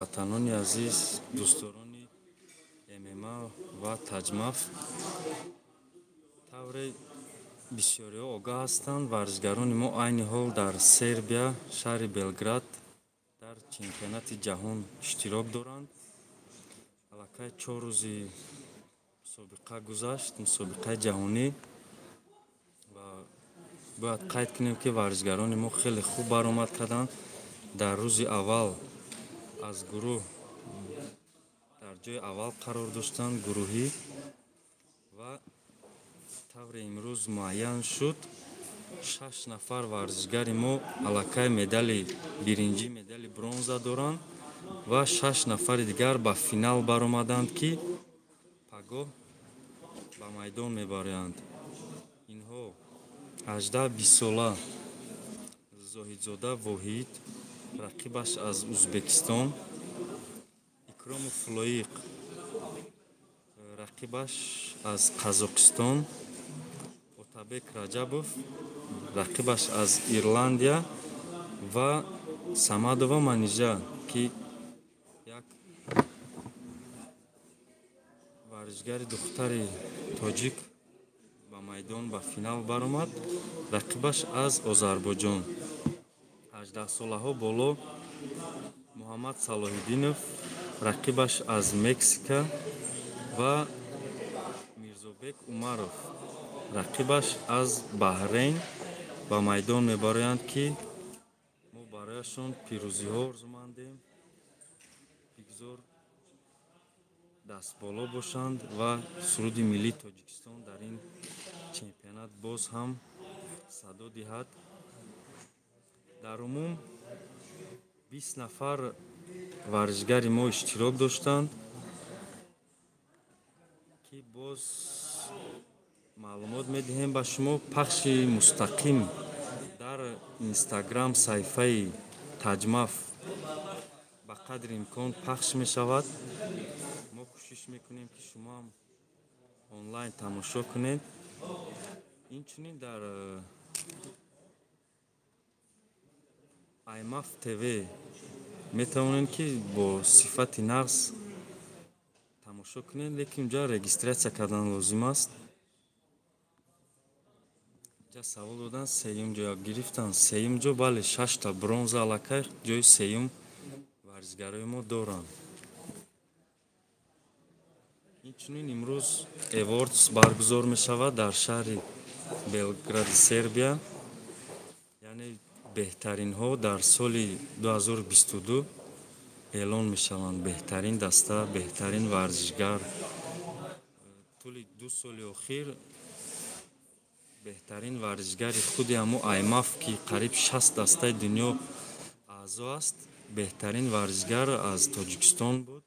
Ватанони азиз, дӯстдорони ММА ва Таҷмаф, тавре бисёриҳо огаҳ ҳастанд, варзишгарони мо айни ҳол дар Сербия, шаҳри Белград, дар чемпионати ҷаҳон иштирок доранд. Аллакай 4 рӯзи мусобиқа гузашт, мусобиқаи ҷаҳонӣ, ва бояд қайд кунем, ки варзишгарони мо хеле хуб баромад карданд. Дар рӯзи аввал аз гурӯҳ дар ҷои аввал қарор доштанд гурӯҳӣ, ва тавре имрӯз муайян шуд, шаш нафар варзишгари мо аллакай медали биринҷӣ, медали бронза доранд ва шаш нафари дигар ба финал баромаданд, ки пагоҳ ба майдон мебароянд. Инҳо: 18-20 сола Зоҳидзода Воҳид, рақибаш аз Узбекистон, Икромов Лоиқ, рақибаш аз Қазоқистон, Отабек Раҷабов, рақибаш аз Ирландия, ва Самадова Манижа, ки як варзишгари духтари тоҷик ба майдон, ба финал баромад, рақибаш аз Озарбойҷон. 18-солаҳо боло Муҳаммад Салоҳиддинов, рақибаш аз Мексика, ва Мирзобек Умаров, рақибаш аз Баҳрейн, ба майдон мебароянд, ки мо барояшон пирӯзиҳо орзумандем. Бигзор дастболо бошанд ва суруди миллии Тоҷикистон дар ин чемпионат боз ҳам садо диҳад. Дар умум 20 нафар варзишгари мо иштирок доштанд, ки боз маълумот медиҳем ба шумо. Пахши мустақим дар Инстаграм саҳифаи Таҷмаф ба қадри имкон пахш мешавад. Мо кӯшиш мекунем, ки шумоам онлайн тамошо кунед. Инчунин дар Аймаф ТВ метавонед, ки бо сифати нағз тамошо кунед, лекин унҷа регистрация кардан лозим аст. Ҷа савол доданд, сеюм ҷо гирифтанд. Сеюм ҷо, бале, шашта бронза, аллакай ҷои сеюм варзишгарои мо доранд. Инчунин имрӯз awards баргузор мешавад дар шаҳри Белгради Сербия, яъне беҳтаринҳо дар соли 2022 эълон мешаванд: беҳтарин даста, беҳтарин варзишгар. Тӯли 2 соли охир беҳтарин варзишгари худи ҳамо Аймаф, ки қариб 60 дастаи дунё аъзо аст, беҳтарин варзишгар аз Тоҷикистон буд,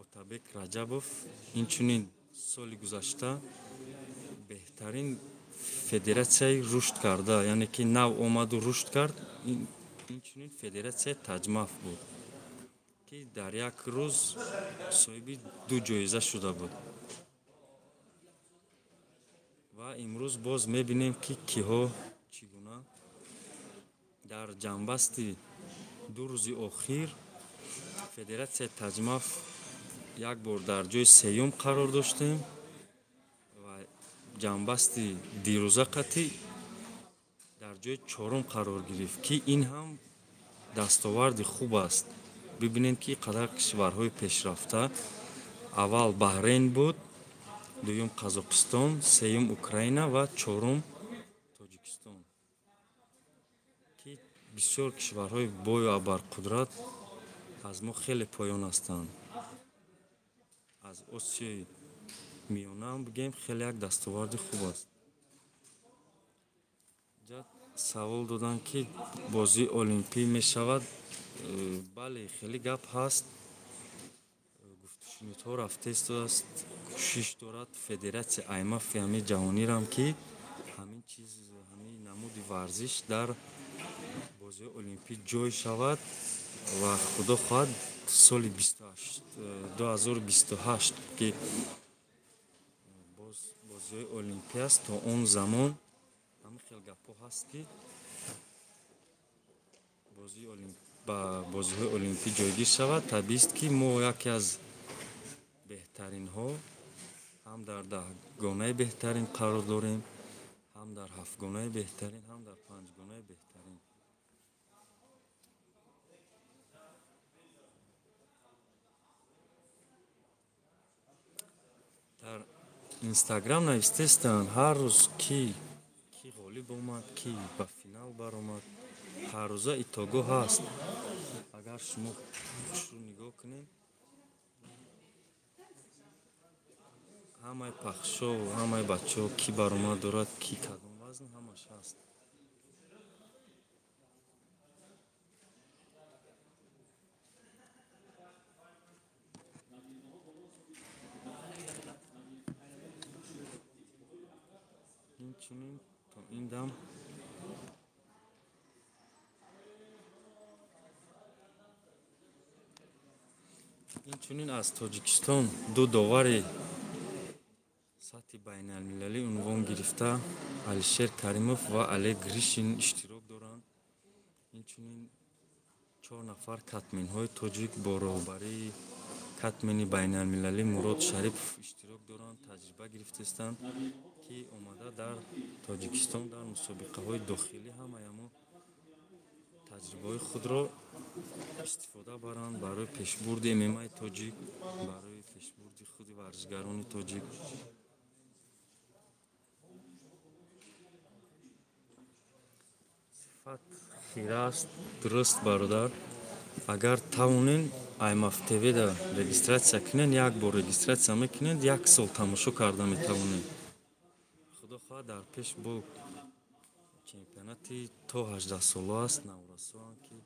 Отабек Раҷабов. Инчунин соли гузашта беҳтарин федератсияи рушд карда, яъне ки нав омаду рушд кард, инчунин федератсияи Таҷмаф буд, ки дар як рӯз соҳиби ду ҷоиза шуда буд. Ва имрӯз боз мебинем, ки киҳо чӣ гуна. Дар ҷамъбасти 2 рӯзи охир федератсияи Таҷмаф як бор дар ҷои сеюм қарор доштем ва ҷамъбасти дирӯза қатъӣ дар ҷои чорум қарор гирифт, ки ин ҳам дастоварди хуб аст. Бибинед, ки қадар кишварҳои пешрафта: аввал Баҳрейн буд, дуюм Қазоқистон, сеюм Украина ва чорум Тоҷикистон, ки бисёр кишварҳои бою абарқудрат аз мо хеле поён ҳастанд. Аз Осиёи Миёнаам бигем, хеле як дастоварди хуб аст. Савол доданд, ки бозии олимпӣ мешавад. Бале, хеле гап ҳаст, гуфтушунидҳо рафта истодааст. Кӯшиш дорад федератсияи Аймафи ҳамин ҷаҳонирам, ки ҳамин чиз, ҳамин намуди варзиш дар бозиҳои олимпӣ ҷой шавад ва худо хоҳад, соли 2028, ки боз бозиҳои олимпӣ аст, то он замон ҳамин хел гапҳо ҳаст, ки бозии ба бозиҳои олимпӣ ҷойгир шавад, табиист, ки мо яке аз беҳтаринҳо ҳам дар 10-гонаи беҳтарин қарор дорем, ҳам дар 7-гонаи беҳтарин, ҳам дар 5-гонаи беҳтарин. Дар Инстаграм навистестанд ҳар рӯз ки ғолиб омад, ки ба финал баромад. Ҳаррӯза итого ҳаст. Агар шумо хушрӯ нигоҳ кунед, ҳамаи пахшо, ҳамаи бачаҳо ки баромад дорад, ки кадом вазн, ҳамаш ҳаст. Инчунин то ин дам инчунин аз Тоҷикистон ду довари сатҳи байналмилалӣ унвон гирифта Алишер Каримов ва Олег Гришин иштирок доранд. Инчунин 4 нафар катменҳои тоҷик бо роҳбарии катмени байналмилалӣ Мурод Шарипов иштирок доранд, таҷриба гирифтаистанд, ки омада дар Тоҷикистон дар мусобиқаҳои дохилӣ ҳамаямо таҷрибаҳои худро истифода баранд барои пешбурди ММАи тоҷик, барои пешбурди худи варзишгарони тоҷик. Сифат хира аст, дуруст, бародар. Агар тавонен IMAF TV-да регистратсия кунед, як бор регистратсия мекунед, як сол тамошо карда метавонед. Худо хоҳад, дар пеш бо чемпионати то 18 соло аст, наврасоанд, ки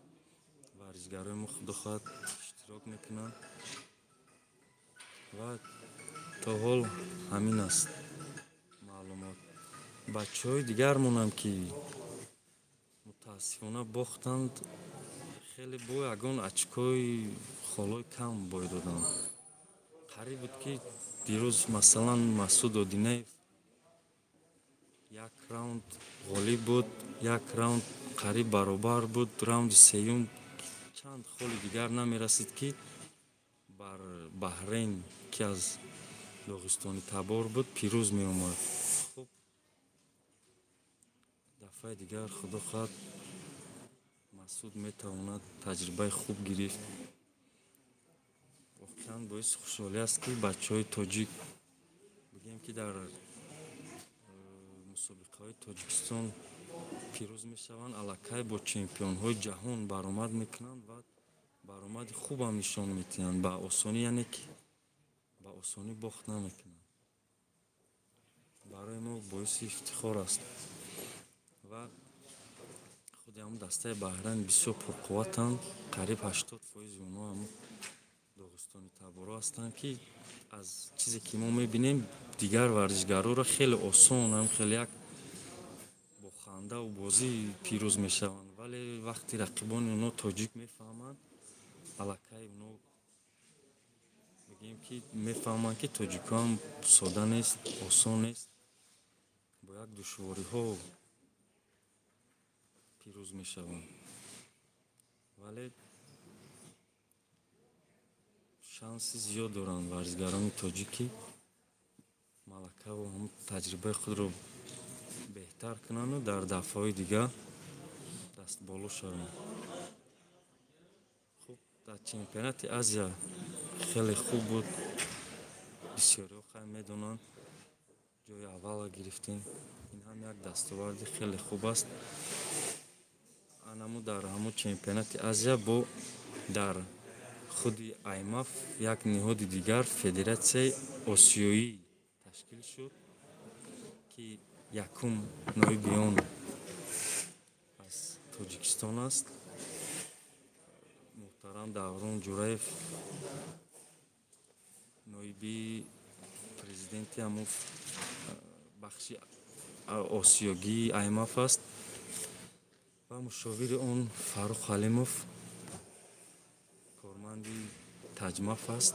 варзишгарои мо худо хоҳад иштирок мекунанд ва то ҳол ҳамин аст маълумот. Бачаҳои дигармонам, ки мутаассифона бохтанд, хеле бо ягон очкои холои кам бой доданд. Қариб буд, ки дирӯз масалан Масуд Одинаев як раунд ғолиб буд, як раунд қариб баробар буд, раунди сеюм чанд холи дигар намерасид, ки бар Баҳрейн, ки аз доғистони табор буд, пирӯз меомад. Хуб, дафъаи дигар худо хоҳад Масуд метавонад таҷрибаи хуб гирифт. Воқеан боиси хушҳолӣ аст, ки бачаҳои тоҷик бигем, ки дар мусобиқаҳои Тоҷикистон пирӯз мешаванд, аллакай бо чемпионҳои ҷаҳон баромад мекунанд ва баромади хубам нишон медиҳанд. Ба осонӣ, яъне ки ба осонӣ бохт намекунанд. Барои мо боиси ифтихор аст. Ва худи ҳамун дастаи Баҳрайн бисёр пурқувватанд, қариб 80% онҳо ҳамун доғистони таборо ҳастанд, ки аз чизе ки мо мебинем, дигар варзишгароро хеле осон, ҳам хеле як бо хандаву бозӣ пирӯз мешаванд. Вале вақти рақибони онҳо тоҷик мефаҳманд, аллакай онҳо бигем, ки мефаҳманд, ки тоҷикҳоам сода нест, осон нест, бо як душвориҳо пирӯз мешаванд. Вале шанси зиёд доранд варзишгарони тоҷик, ки малакаву ҳам таҷрибаи худро беҳтар кунанду дар дафъаҳои дигар дастболо шаванд. Хуб, дар чемпионати Азия хеле хуб буд, бисёриҳо хай медонанд, ҷои аввалро гирифтем. Ин ҳам як дастоварди хеле хуб аст. Анаму дар ҳамун чемпионати Азия бо дар худи IMAF як ниҳоди дигар, Федератсияи Осиёӣ ташкил шуд, ки якум ноиби он аз Тоҷикистон аст. Муҳтарам Даврон Ҷураев ноиби президенти ҳамун бахши осиёгии IMAF аст ва мушовири он Фаррух Ҳалимов корманди Таҷмаф аст.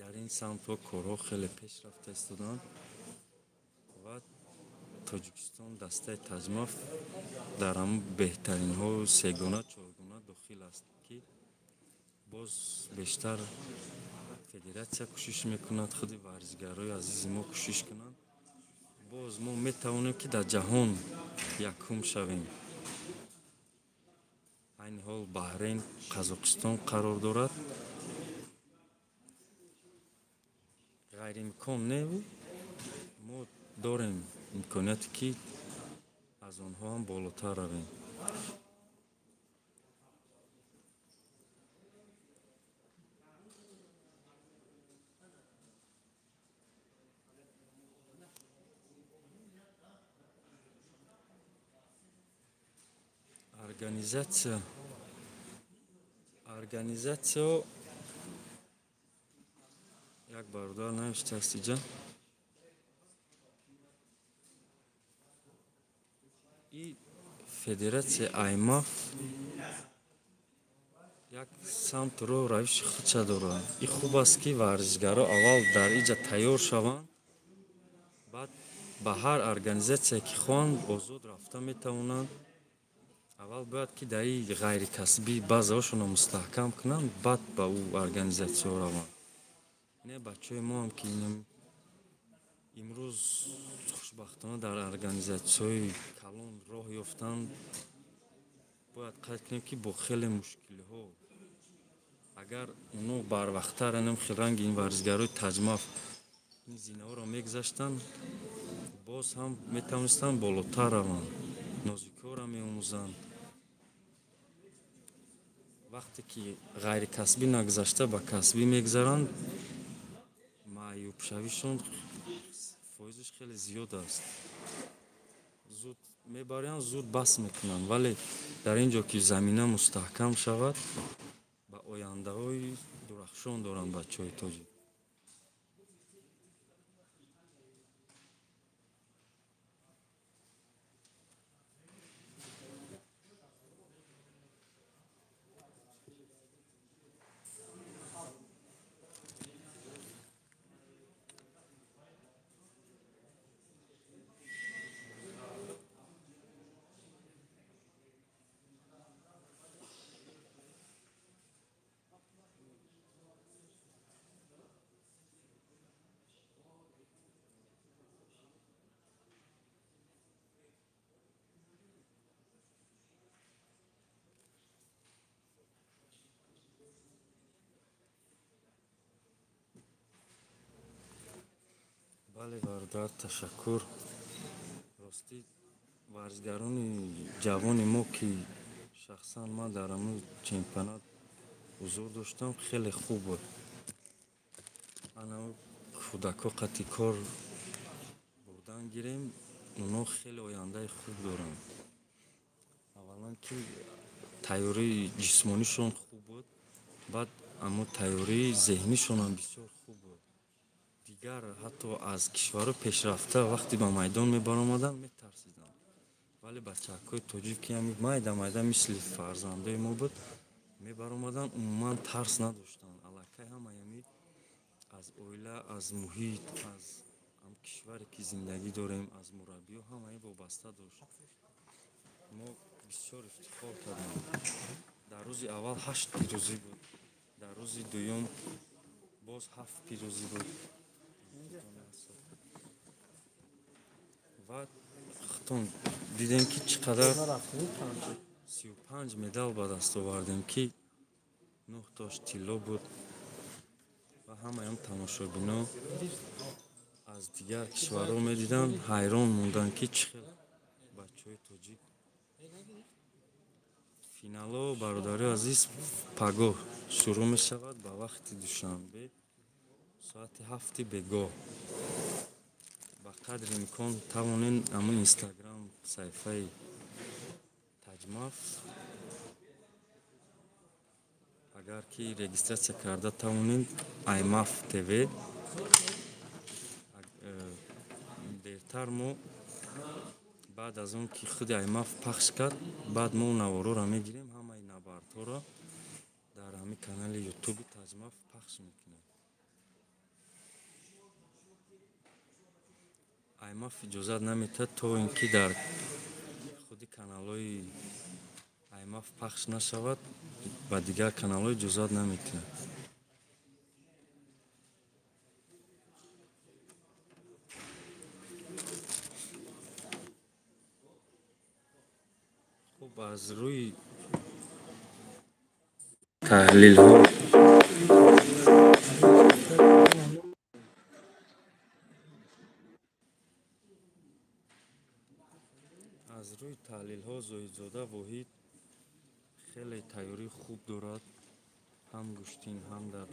Дар ин самтҳо корҳо хеле пеш рафта истоданд ва Тоҷикистон дастаи Таҷмаф дар ҳамун беҳтаринҳо сегона, чоргона дохил аст, ки боз бештар федератсия кӯшиш мекунад, худи варзишгарои азизи мо кӯшиш кунанд. Боз мо метавонем, ки дар ҷаҳон якум шавем. Айни ҳол Баҳрейн, Қазоқистон қарор дорад. Ғайриимкон неву мо дорем имконияте, ки аз онҳо ҳам болотар равем. Организатсия як бародар навиштааст иҷа. И федератсияи аймаф як самту роҳу равиши худша дорад. И хуб аст, ки варзишгаро аввал дар иҷа тайёр шаванд, баъд ба ҳар организатсия, ки хоҳанд, озод рафта метавонанд. Аввал бояд, ки дар и ғайрикасбӣ базаҳошонро мустаҳкам кунанд, баъд ба ӯ организатсияҳо раванд. Не, бачаҳои моам, ки имрӯз хушбахтона дар организатсияҳои калон роҳ ёфтанд, бояд қайд кунем, ки бо хеле мушкилиҳо. Агар оно барвақттар анам хел ранги ин варзишгарои Таҷмаф ин зинаҳоро мегузаштанд, боз ҳам метавонистанд болотар раванд, нозикиҳоро меомӯзанд. Вақте ки ғайрикасбӣ нагузашта ба касбӣ мегузаранд, маъюбшавишон фоизаш хеле зиёд аст. Зуд мебаранд, зуд бас мекунанд, вале дар ин ҷо ки замина мустаҳкам шавад, ба ояндаҳои дурахшон доранд бачаҳои тоҷик. Бале, бародар, ташаккур. Ростӣ, варзишгарони ҷавони мо, ки шахсан ман дар ҳамун чемпионат ҳузур доштам, хеле хуб буд. Ана кӯдакҳо қати кор бурдан гирем, онҳо хеле ояндаи хуб доранд. Аввалан, ки тайёрии ҷисмонишон хуб буд, баъд аммо тайёрии зеҳнишонам бисёр хуб буд. Дигар ҳатто аз кишварҳои пешрафта вақте ба майдон мебаромаданд, метарсиданд, вале бачаҳакҳои тоҷик, ки ҳами майда майда мисли фарзандои мо буд, мебаромаданд, умуман тарс надоштанд. Аллакай ҳамаи ҳами аз оила, аз муҳит, аз ҳам кишваре, ки зиндагӣ дорем, аз мураббиҳо ҳамаи вобаста дошт. Мо бисёр ифтихор кардем. Дар рӯзи аввал 8 пирӯзӣ буд, дар рӯзи дуюм боз 7 пирӯзӣ буд. Ва худтон дидем, ки чӣ қадар 35 медал ба даст овардем, ки 9 тош тилло буд, ва ҳамаям тамошобино аз дигар кишварҳо медиданд, ҳайрон монданд, ки чӣ хел бачаҳои тоҷик. Финалҳо, бародари азиз, пагоҳ шурӯъ мешавад ба вақти Душанбе соати 7-и бегоҳ. Ба қадри имкон тавонед ҳамун Инстаграм саҳифаи Таҷмаф, агар ки регистрация карда тавонед, Аймаф ТВ. Дертар мо баъд аз он ки худи Аймаф пахш кард, баъд мо наворҳоро мегирем, ҳамаи набардҳоро дар ҳамин канали Ютуби Таҷмаф пахш мекунем. Аймаф иҷозат наметиҳад, то ин ки дар худи каналҳои аймаф пахш нашавад, ба дигар каналҳо иҷозат наметиҳад. Хуб, аз рӯи таҳлилҳо Зоҳидзода Воҳид хеле тайёрии хуб дорад, ҳам гӯштин, ҳам дар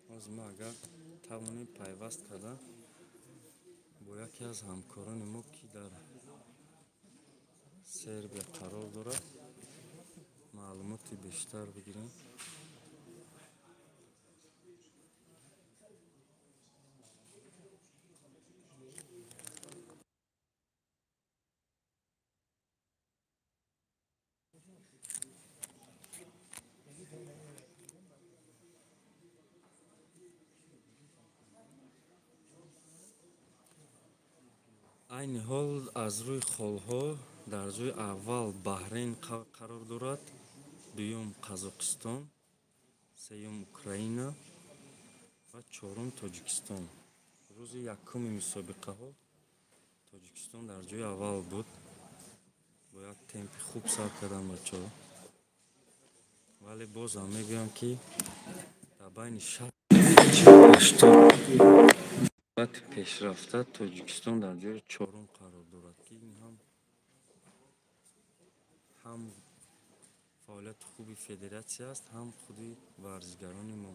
ҳозир мо агар тавонем пайваст карда бо яке аз ҳамкорони мо, ки дар Сербия қарор дорад, маълумоти бештар бигирем. Айни ҳол аз рӯи холҳо дар ҷои аввал Баҳрейн қарор дорад, дуюм Қазоқистон, сеюм Украина ва чорум Тоҷикистон. Рӯзи якуми мусобиқаҳо Тоҷикистон дар ҷои аввал буд, бо як темпи хуб сар кардан бачаҳо. Вале боз ҳам мегӯям, ки дар байни 80 пешрафта Тоҷикистон дар ҷои чорум қарор дорад, ки ин ҳам фаъолияти хуби федератсия аст, ҳам худи варзишгарони мо.